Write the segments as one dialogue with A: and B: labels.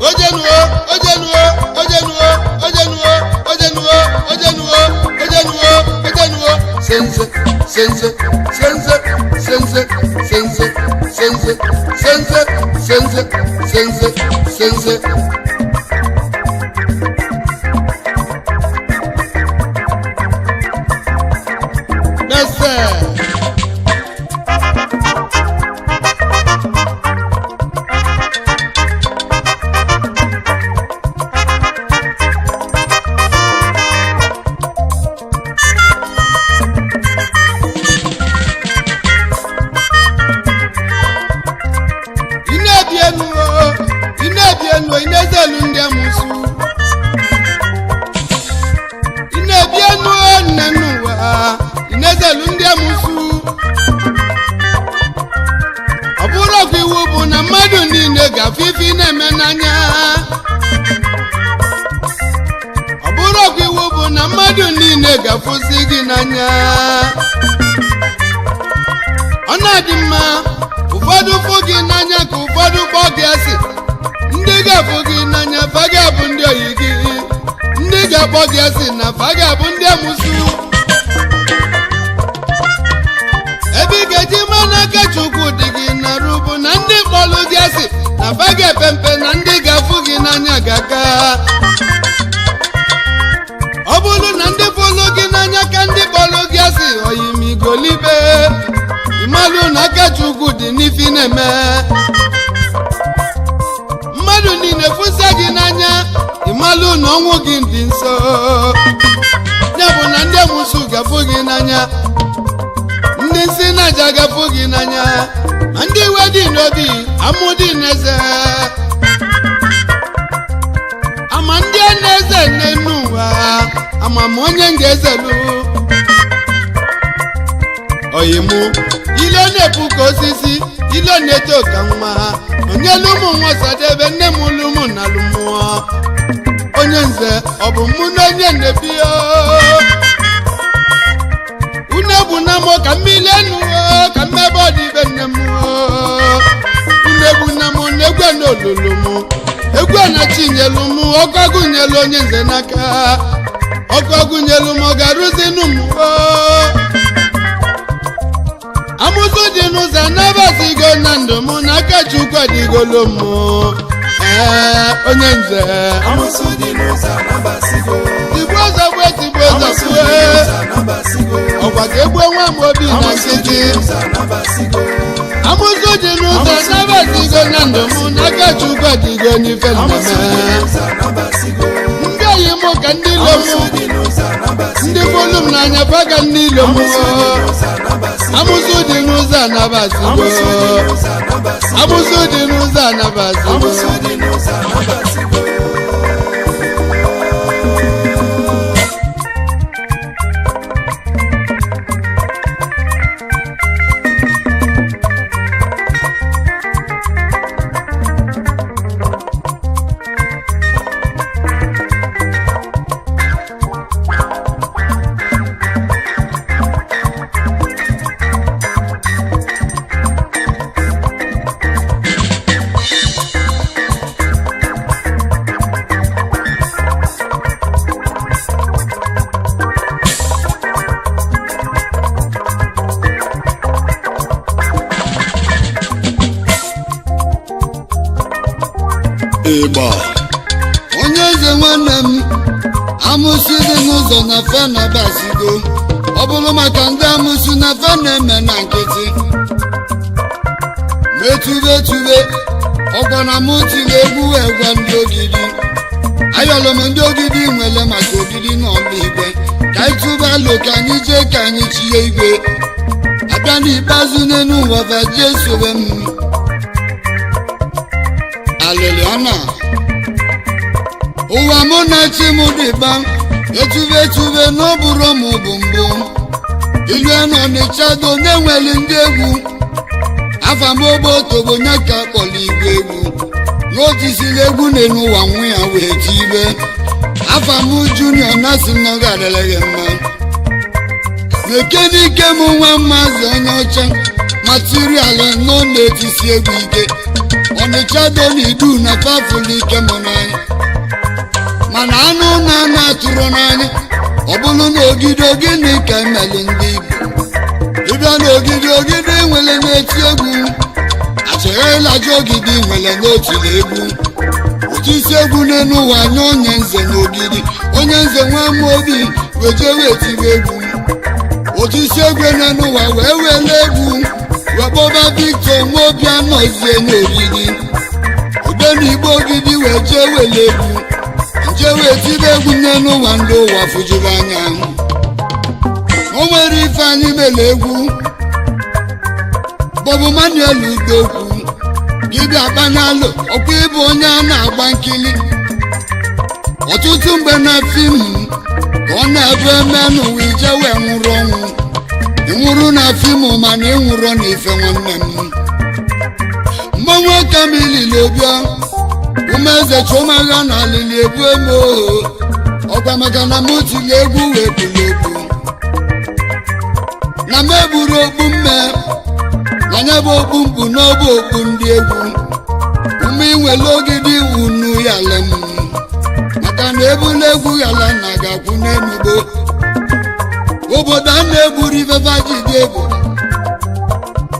A: Ojenuo, ojenuo, ojenuo, ojenuo, ojenuo, ojenuo, ojenuo, ojenuo. Senze, senze, senze, senze, senze, senze, senze, senze, senze, senze. Bẹ́sẹ̀. Ị na-ebi enu o, ị na-ebi enu, ị na-ezelu ndị amụsụ. Ị na-ebi enu o, nne n'ụwa, ị na-ezelu ndị amụsụ. Ọ bụrụ ọkwa iwu bụ na mmadụ niile ga-afụ ife ị na-eme n'anya. Ọ bụrụ ọkwa iwu bụ na mmadụ niile ga-afụzi gị n'anya. Ọ na-adị mma ụfọdụ fụ gị n'anya ka ụfọdụ kpọọ gị asị. Ndị ga-afụ gị n'anya fa ga-abụ ndị oyi gị, ndị ga-akpọ gị asị na fa ga-abụ ndị amụsụ. Ebe ị ga-eji ma n'aka Chukwu dị gị narụ bụ na ndị kpọlụ gị asị na fa ga-epe mpe, na ndị ga-afụ gị n'anya ga-aka. Ọ bụrụ na ndị fụlụ gị n'anya ka ndị kpọlụ gị asị, oyimigolibe, ịmalụ na aka Chukwu dị n'ifi na-eme. Mmadụ niile fụsa gị n'anya, ịmalụ na ọnwụ gị dị nso. Ya bụ na ndị amụsụ ga-afụ gị n'anya, ndị nsị na-aja ga-afụ gị n'anya, ma ndị iwe dị n'obi amụ dị n'eze, ama ndị a na-eze n'enu ụwa, ama m onye m ga-ezelu. Oyimu ile na-epu ka osisi, ile na-eto ka nwa onyelu ụmụ nwa sadebe nne m ụlụ ụmụ na alụmụọ. Onye nze, ọ bụ mụ na onye na-ebi unu egbu na mụ ka mmiri enu ka mmebe ọdịbe nne m. Unu egbu na mụ na egwu na olulu mụ, egwu na chinyelu mụ, ọkụ agụnyelu onye nze n'aka, ọkụ agụnyelu m, ọ ga-arụzinu m. Amụsụ dị n'ụzọ anabasigo na ndụ m, n'aka Chukwu adịgolo m. Ee, onye nze.
B: Amụsụ dị n'ụzọ anabasigo.
A: Tigbuo ọzọ gbue, tigbuo ọzọ
B: Amụsụ dị
A: gbue.
B: n'ụzọ anabasigo.
A: Ọkwa ka egbue nwa m obi na
B: Amụsụ dị
A: nkịtị.
B: n'ụzọ anabasigo.
A: Amụsụ dị n'ụzọ anabasigo na ndụ m, n'aka Chukwu adịgo n'ife
B: Amụsụ dị
A: nneme.
B: n'ụzọ anabasigo.
A: Ndị oyi m ka ndị ilo m.
B: Amụsụ dị n'ụzọ anabasigo.
A: Ndị folu m n'anya faga ndị ilo m.
B: Amụsụ dị n'ụzọ anabasigo.
A: Amụsụ dị n'ụzọ anabasigo.
B: Amụsụ dị n'ụzọ anabasigo.
A: Amụsụ dị n'ụzọ anabasigo.
B: Amụsụ dị n'ụzọ anabasigo.
C: Ịgba onye eze nwanne m, amụsụ dị n'ụzọ na fe na basigo. Ọ bụrụ maka ndị amụsụ na fe na-eme na nkịtị metube tube, ọkwa na mụ tiri egwu egwe ndị ogidi. Ayọlụ m ndị ogidi nwere maka ogidi na ọla igwe ka anyị tụba alo, ka anyị jee, ka anyị chie igwe abịa n'ikpeazụ n'elu ụwa va jee sowe m alịlị. Ọ na ụwa mụ na chi m dịba etube etube na ọ bụrụ m bụ mbụ ilu nọ n'ịchado na-enweli ndị egwu afamogbo tobo nya ka akpọrọ igwe egwu n'otisiri egwu n'elu ụwa nwa ya wee tibe afam junior na si na ọ ga-adịrị gị mma. Na-ekene ike m nwa mmazi onye ọcha material nọ na-etisi egwu ike. Ọnịcha donidu na pafụlụ ike m n'anya, mana anụ na anụ atụrụ n'anya. Ọ bụrụ na Ogidi, ogini ka emelụ ndị Igbo? Ịbịa n'Ogidi, Ogidi nwere na-eti egwu achịghịlaja. Ogidi nwere n'otili egwu, otu isi egwu n'elu ụwa nye onye nze n'Ogidi. Onye nze nwa obi weje wee tiwe egwu, otu isi egwu n'elu ụwa wee wele egwu wee kpọba Victor Nwobi anọzie n'Ogidi. Odenigbo Ogidi wee jee wele egwu nje wee tibe egwu n'elu ụwa. Ndị ụwa fujuru anya. O nwere ife anyị mere egwu. Bọbụ Manuel Udokwu dibịa gbanalụ ọkwa ịbụ onye a na-agba nkili ọtụtụ mgbe na film ka ọ na-ebu eme n'ụwa ije wee nwụrụ ọnwụ. Ịnwụrụ na film, mana ịnwụrụ na ife. Nwanne m, mmanwụ kamilili obia umeze chụmagha na alili ebu eme oho ọkwa maka na mụ tiri egwu wee bulu okwu na m eburu okpu mme na nya bụ okpu mkpu n'ọbụ okpu ndị egwu ume inwele. Ogidi unu yala m maka na ebula egwu yala na ga-akwụ n'enugbo obodo a na-egburu ifefa jide egbo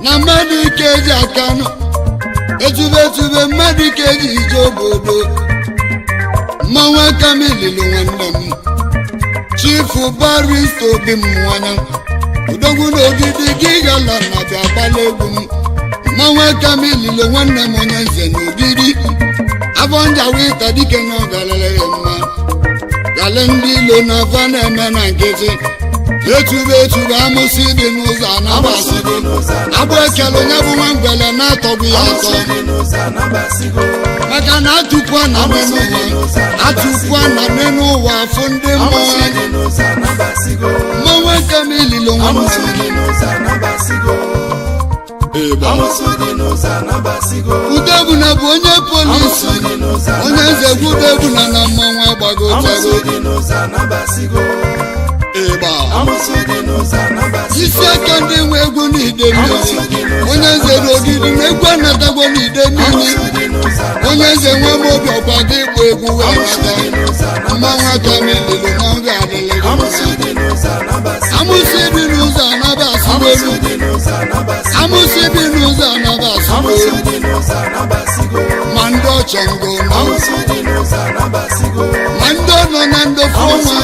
C: na mmadụ ike eji aka nọ etube etube, mmadụ ike eji ije obodo. Mmanwụ aka m ilili. Nwanne m, Chief Barrister Obi m nwanya odogwu n'Ogidi gị gala na bịa gbala egwu m. Mmanwụ aka m ililo. Nwanne m, onye nze n'Ogidi, afọ njawa ịta dike na ọ galere mma gale ndị ilo na afa na-eme na nkịtị etube etube. Amụsị dị n'ụzọ anabasịgo agbụ ekele onye bụ nwa ngwele na-atọgbu ya atọ, maka na atụpụ na n'ụwa, atụpụ na n'ụwa afụ ndị mmụọ. Mmanwụ aka m ililo, nwanne m. Ịgba. Udebuna bụ onye polisi, onye nze Udebuna na mmanwụ agbagotago. Ịgba isi aka ndị nwe egwu n'ide mmiri. Onye nze n'Ogidi na egwu anatagwo n'ide mmiri. Onye nze nwe m obi ọkwa gị ịgba egwu wee nata. Mmanwụ aka m ililo na ọ ga-adịlị gị mma. Amụsị bi n'ụzọ anaba asịgbolu. Amụsị bi n'ụzọ anaba asịgbolu, ma ndị ọchọ ngo nọ, ma ndị nọ na ndị fọnwa,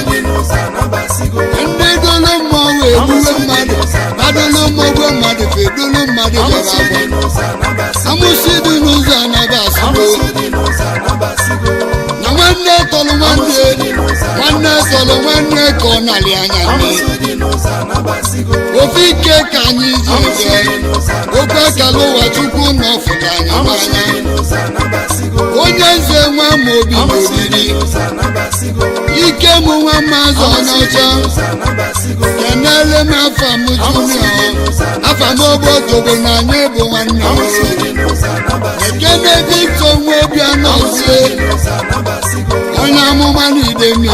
C: ndị dolu mmụọ wee gbuwe mmadụ, adolu mmụọ gbuo mmadụ, fedolu mmadụ jebe agwa. Amụsị dị n'ụzọ anaba asịgbo na nwanne tọrọ nwanne, nwanne tọrọ nwanne ka ọ nalị anya nne. Ofe ike ka anyị ji eje okwu akala ụwa. Chukwu na ọfụta anya n'anya. Onye nze nwa ma obi n'oriri ike mụ nwa mmazụ onye ọcha kenele m. Afa m Junior, afa m Obotobo na anyị bụ nwanne m. Ekene Victor nwa obi anọzie, onye amụma n'ide mmiri,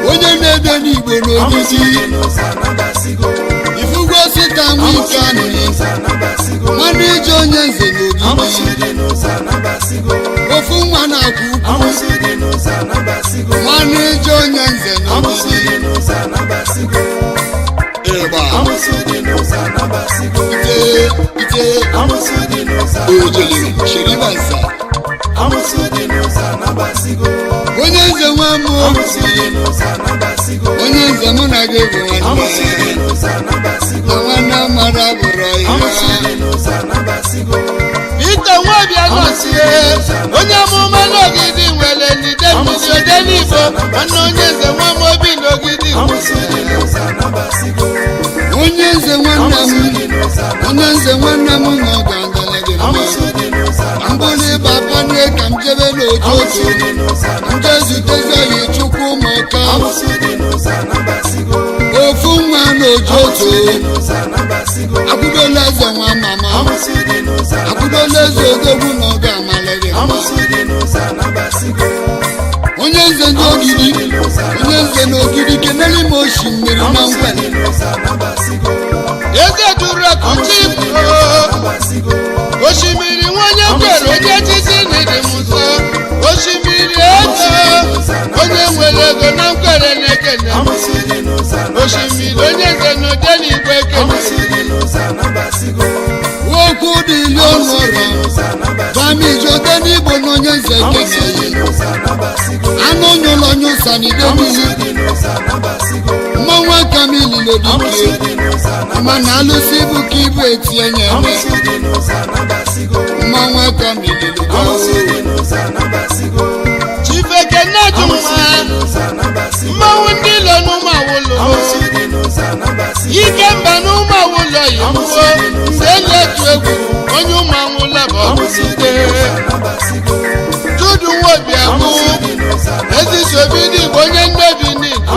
C: onye na-ede n'Igbo n'Ogidi. Ifugo sita nwa ike anị nwanne ije onye nze n'Ogidi, ofu nwa na-akwụ ukwu nwanne ije onye nze n'Ogidi. Ịgba ite ite ojele sheribansa. Onye nze nwa m, onye nze, mụ na gị bụ nwanne na nwanne mmadụ abụrụ ya.
A: Peter Nwabia nọsie, onye amụma n'Ogidi nwere n'ide mmiri, ode n'Igbo, nwanne onye nze Nwamobi n'Ogidi.
C: Onye nze nwanne m, onye nze nwanne m, na ọ ga-adịrị gị mma. Mbụlụ ịba panie ka m jebe n'otu otu nje zutezighị Chukwu maka ofu nwa n'otu otu. Akwụdola eze nwa mama, akwụdola eze odogwu na ọ ga-amalị gị mma. Onye nze ndị Ogidi, onye nze n'Ogidi, kenere m oshi mmiri. na
B: Amụsị
C: ngwele.
B: dị n'ụzọ anabasigo.
A: Eze duru akụchi
B: Amụsị dị n'ụzọ anabasigo.
A: Osimiri nwonye kwere onye echichi na ịdị m nso. Osimiri ego, onye nwere ego na nkwere na-ekene m.
B: Amụsị dị n'ụzọ
A: Osimiri
B: anabasigo.
A: onye nze na ode n'igwe ekene.
B: Amụsị dị n'ụzọ anabasigo.
C: Okwu dị ilu
B: Amụsị dị
C: ọnụọrọ
B: n'ụzọ anabasigo.
C: bamijote n'igbo na onye nze
B: Amụsị dị
C: keneye.
B: n'ụzọ anabasigo.
C: Anụ nyụlọ nyụsa n'ide
B: Amụsị
C: mmiri.
B: dị n'ụzọ anabasigo.
C: Mmanwụ aka m ililo
B: Amụsị
C: dike
B: dị n'ụzọ
C: ma na
B: anabasigo.
C: alụsị bụ ka ibu etinye eme.
B: Amụsị dị n'ụzọ anabasigo.
C: Mmanwụ aka m ililo.
B: Amụsị dị n'ụzọ anabasigo.
A: Chifeke nneju
B: Amụsị
A: nwa
B: dị n'ụzọ anabasigo.
A: mmanwụ ndị ilo n'ụmụ awụlụ.
B: Amụsị dị n'ụzọ anabasigo.
A: Ike mba n'ụmụ awụlụ oyibo mgbe eji etu egwu onye ụmụ anwụla bụ
B: Amụsị dị
A: ọgụgide.
B: n'ụzọ anabasigo.
A: Judu nwobi agụ
B: Amụsị dị n'ụzọ anabasigo.
A: ezisobi ndị Igbo onye nnebi
B: Amụsị dị
A: n'Igbo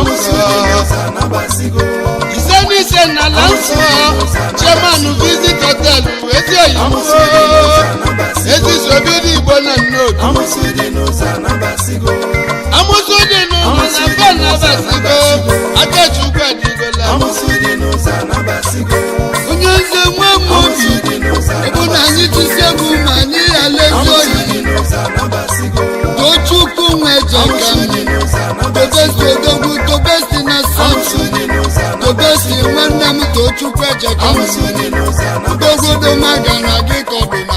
B: n'ụzọ anabasigo.
A: ise n'ise n'ala nsọ, chairman visit hotel ezi oyibo
B: Amụsị dị n'ụzọ anabasigo.
A: ezisobi ndị Igbo na nnobi.
B: Amụsị dị n'ụzọ anabasigo.
A: Amụsụ dị n'ụlọ na mba nabasigo akachukwu adịgola.
B: Amụsị dị n'ụzọ anabasigo.
C: Onye nze nwe m obi
B: Amụsị dị n'ụzọ
C: bụ na anyị tisi egwu ma anyị ya lezi
B: Amụsị
C: oyi.
B: dị n'ụzọ anabasigo.
C: Tochukwu nwe jeka
B: Amụsị
C: m
B: dị n'ụzọ
C: tobesti
B: anabasigo.
C: odogwu tobesti na
B: Amụsị
C: santu
B: dị n'ụzọ
C: tobesti
B: anabasigo.
C: nwanne m tochukwu ejeka m
B: Amụsị dị n'ụzọ anabasigo.
C: dogodo magara gị ka ọ bụ na